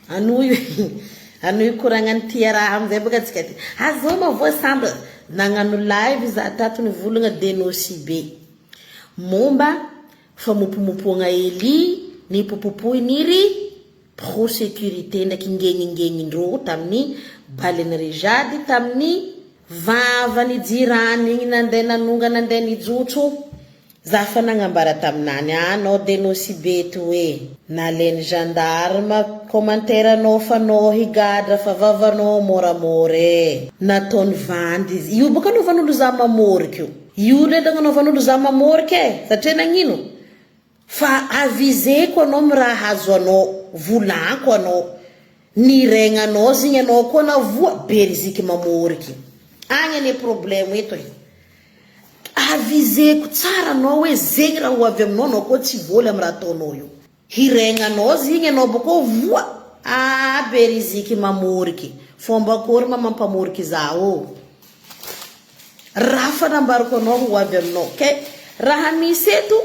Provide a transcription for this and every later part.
Anohy anohy koragnan'i tia raha amizay baka tsika ty. Azao ma voasambra nagnano live za tato nivolagna de Nosy be momba famopomopoagna Elie nipopopohin'iry pro sécurité ndraiky ngegningegnin-drô tamin'ny balin'i Rijade tamin'ny vavan'i jirany igny nandeha nanonga nandeha nijotso. Za fa nagnambara taminany anao de Nosy be to hoe naleny gendarme commentaire anao fa nao higadra fa vavanao moramora e. Nataony vandy izy. Io boka anaovan'olo za mamôriky io. Io ndray nagnanaovan'olo za mamôriky e. Satria nagnino? Fa aviseko anao am raha hahazo anao, volanko anao. Ny regnanao zegny anao koa na voa beriziky mamôriky. Agny anie problème eto e. Aviseko tsara anao hoe zegny raha ho avy aminao anao koa tsy voly am raha ataonao io. Hiregnanao zegny anao bôkô voa ah beriziky mamôriky. Fomba akôry ma mampamôriky za ô. Raha fa nambarako anao ho avy aminao kay raha misy eto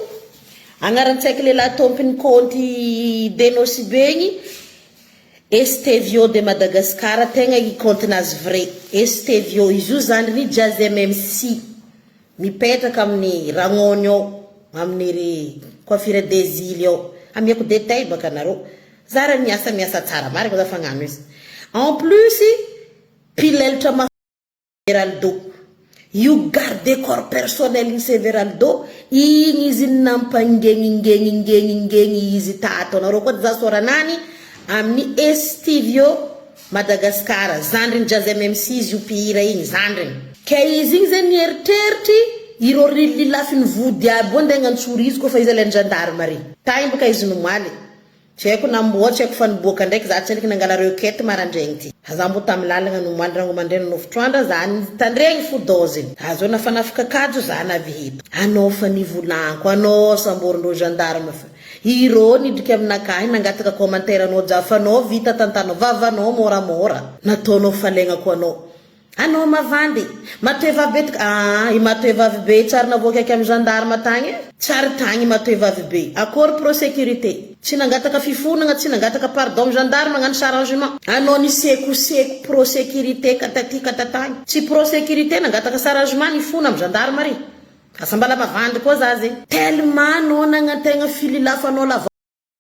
agnaran-tsaiky lehilahy tômpiny kaonty de Nosy Be igny Estevio de Madagascar tegna i kaontinazy vrai Estevio izy io zandriny Jazz MMC mipetraka amin'ny ragnony ao amin'iry coiffure des îles ao amiako détail baka anareo za raha miasa miasa tsara marigny za fagnano izy en plus mpilelatra mafy Severaldo. Io garde corps personnel ny Severaldo igny izy nampangegningegningegningegny izy tato. Anareo koa za soranany amin'ny Estivio Madagascar, zandriny Jazz MMC izy io mpihira igny, zandriny. Ke izy igny zegny nieritreritry ireo ry lafiny vody aby io andeha agnantsory izy koa fa izy alain'ny gendarmerie. Tagny baka izy nomaly. Tsy haiko na mboa tsy haiko fa niboaka ndraiky za tsendriky nangala requête marandraigny ty. Za mbo tamy lalagna no omaly rango mandraigny nofotroandra za nitandregny fo dose ny. Za zao nafanafika kajo za navy eto. Anao fa nivolanko anao samborindreo gendarme fa ireo nidriky aminakahy nangataka commentaire anao jiaby fa anao vita tantanao vavanao moramora nataonao falegnako anao. Anao mavandy. Matoe vavy be toka aa i matoe vavy be tsary navoaka eky am gendarme tagny e. Tsary tagny matoe vavy be. Akory pro sécurité. Tsy nangataka fifonagna tsy nangataka pardon am gendarme agnano s'arrangement. Anao nisekoseko pro sécurité ka taty ka tatagny. Tsy pro sécurité nangataka s'arrangement nifona am gendarme ry. Asa mbala mavandy koa za zegny. Tellement anao nagnantegna fililafanao lava.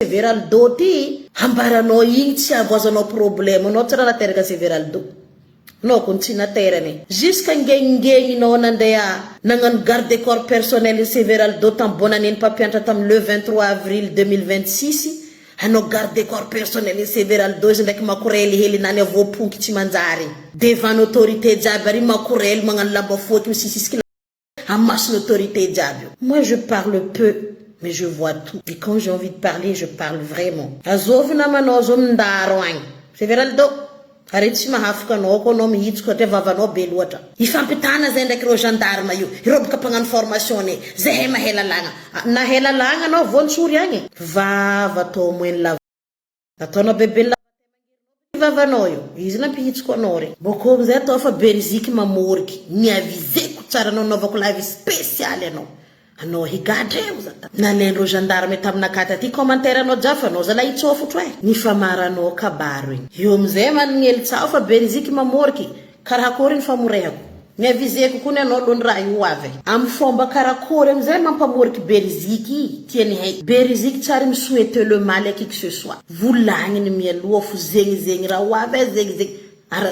Severaldo ty ambaranao igny tsy avoazanao problème anao tsy raha nateraka Severaldo anao kony tsy naterany jusque ngengingegninao nandeha nagnano garde corps personnel ny Severaldo tam bonne année ny mpampianatra tam le 23 avril 2026 anao garde corps personnel ny Severaldo izy ndraiky makorely hely nany avoaponky tsy manjary devant autorité jiaby ary makorely magnano lamba foiky misisisiky Amin'ny mason'ny autorité jiaby io. Moi je parle peu mais je vois tout et quand j'ai envie de parler je parle vraiment. Azovy namanao zao mindaro agny. Severaldo, ary tsy mahafoka anao koa anao mihitsy satria vavanao be loatra. Ifampitana zay ndraiky ireo gendarme io, ireo boka mpagnano formation ne, zahay mahay lalàgna. Nahay lalàgna anao voantsory agny. Vava atao moins lava. Ataonao bebe lava vavanao io. Izy nampihitsiko anao re. Bôkô amizay atao fa beriziky mamoriky. Niaviseko tsara anao nanaovako live spécial anao. Anao higadra eo za. Nalain'ireo gendarme taminakahy taty commentaire anao jiaby fa anao zalahy hitsofotro e. Nifamaranao kabaro igny. Eo amizay magnely tsaho fa beriziky mamoriky. Karakôry ny famorehako? Miaviseko kony anao aloha ny raha io ho avy e. Amin'ny fomba karakôry amizay mampamoriky Beriziky tiany hay. Beriziky tsy ary mi-souhaiter le mal à qui que ce soit. Volagniny mialoha fo zegny zegny raha ho avy e zegny zegny ary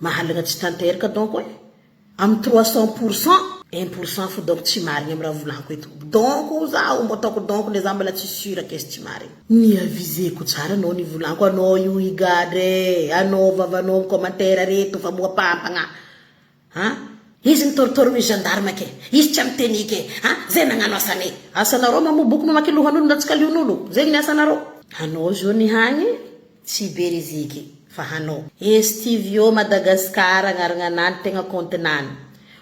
mahalagna tsy tanteraka donc e. Amin'ny 300 % 1 % fo donc tsy marigny amin'ny raha volagniko eto. Donc zaho mbô ataoko donc le za mbola tsy sûr ke izy tsy marigny. Niaviseko tsara anao nivolanko anao io higadra e, anao vavanao mi commentaire reto fa moa-pampagna a! Izy nitorotoro misy gendarme ke, izy tsy amy tenue ke a! Zay nagnano asane. Asanareo mamoa boky mamaky lohan'olo na tsy kalion'olo, zegny ny asanareo. Anao zao nihagny tsy beriziky fa hanao. Estivio Madagascar agnaragnanany tegna compte-nany.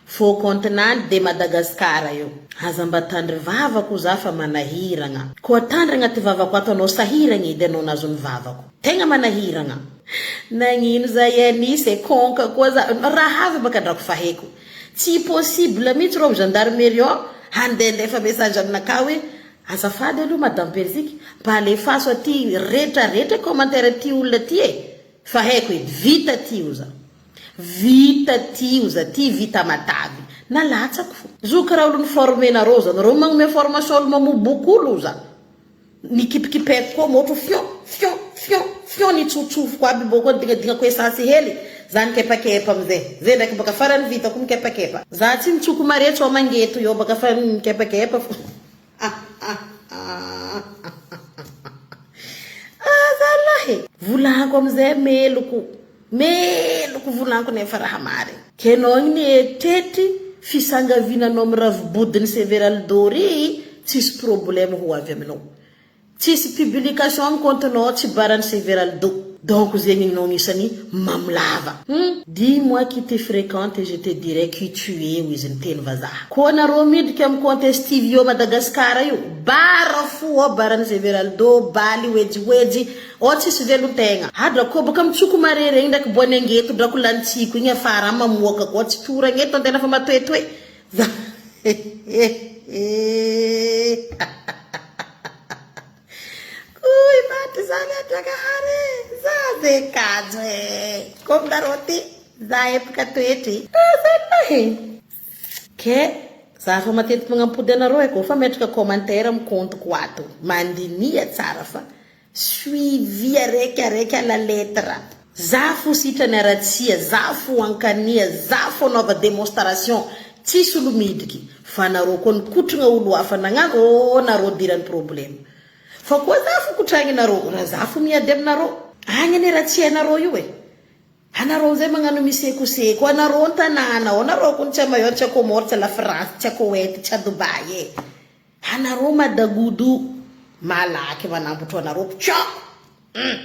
Faux compte nany de Madagascar io. Aza mba tandry vavako za fa manahiragna. Koa tandry agnaty vavako ato anao sahiragna edy anao nazo ny vavako. Tegna manahiragna. Nagnino za Yanis e, konka koa za, raha avy baka drako fa haiko. Tsy possible mihitsy rô gendarmerie ao handendefa message aminakahy hoe. Azafady aloha madame Belziky, mba alefaso aty retraretra commentaire ty olona ty e! Fa haiko edy, vita ty oza. Vita ty oza ty vita matavy. Nalatsako fo. Zoky raha olo ni-former nareo oza, nareo magnome formation olo mamoa olo oza. Nikipikipeko koa motro fion fion fion fion nitsotsofoko aby bôko nidignadignako essence hely za nikepakepa amizay zay ndraiky baka farany vitako mikepakepa. Za tsy mitsoko mare tsao mangeto eo baka fa mikepakepa fo ah zalahy e! Volagniko amizay meloko meloko volagniko nefa raha marigny. Kenao igny nieritreritry fisangavinanao am ravibodiny Severaldo ry tsisy problème ho avy aminao. Tsisy publication am compte nao tsy barany Severaldo. Donc zegny ianao agnisany mamo lava. Hum dis moi qui te fréquente et je te dirai qui tu es hoy izy niteny vazaha. Koa nareo midriky am compte Stivio Madagascar io bara fo ao barany Severaldo, baly wejy wejy ao tsisy velontegna. Ah drako baka mitsoko mare regny ndraiky boany angeto drako lanitsiko igny afara mamoaka koa tsy toragna eto antegna fa matoetoe za Koi maty zany Andragnahary e! Za ze kajo e! Comme nareo ty za empaka toetry e! Zalahy e! Ke za fa matetiky magnampody anareo e, koa fa ametraka commentaire am compte ko ato, mandiniha tsara fa Suivi araiky araiky à la lettre. Za fo sitrany aratsia, za fo ankania, za fo anaova demonstration, tsisy olo midriky, fa nareo koa nikotrigna olo hafa nagnano oh nareo dirany problème. Fa koa za fo kotragninareo, raha za fo miady aminareo, agny anie raha tsy hainareo io e. Anareo amizay magnano misekoseko, anareo antanàna ao, anareo kony tsy a Mayotte, tsy a Comores, tsy a la France, tsy a Koweït, tsy a Dubaï e. Anareo madagodo malaky manambotro anareo pcho hum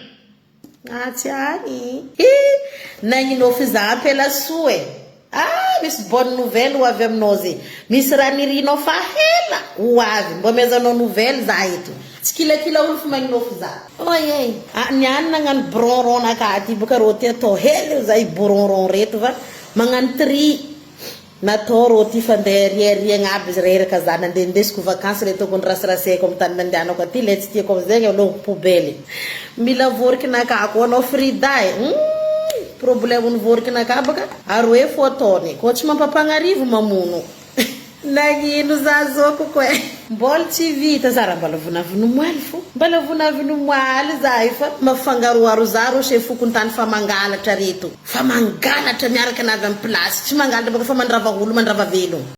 atsy agny hi nagninofy za ampelasoa e ah misy bonne nouvelle ho avy aminao ze misy raha nirinao fa hela ho avy mbo amezanao nouvelle za eto tsy kilakila olo fa magninofy za oye ah niany nagnano bronron nakahy ty boka rô ty atao hely za i bronron reto va magnano tri Natao rô ty fa ndeha riariagna aby izy reraka za nandeha ndesiko vakansy le tokony rasiraseko am tany nandehanako aty le tsy tiako amizegny alou poubelle mila vorikinakà koa anao Frida e humm problème ny vorikinakà baka aroe fo ataony koa tsy mampapagnarivo mamono nagnino za zokiko e. Mbola tsy vita za raha mbola vonavona omaly fo mbola vonavona omaly za io fa mafangaroharo za rô chef fokontany fa mangalatra reto. Fa mangalatra miaraka na avy am place tsy mangalatra baka fa mandrava olo mandrava velogno.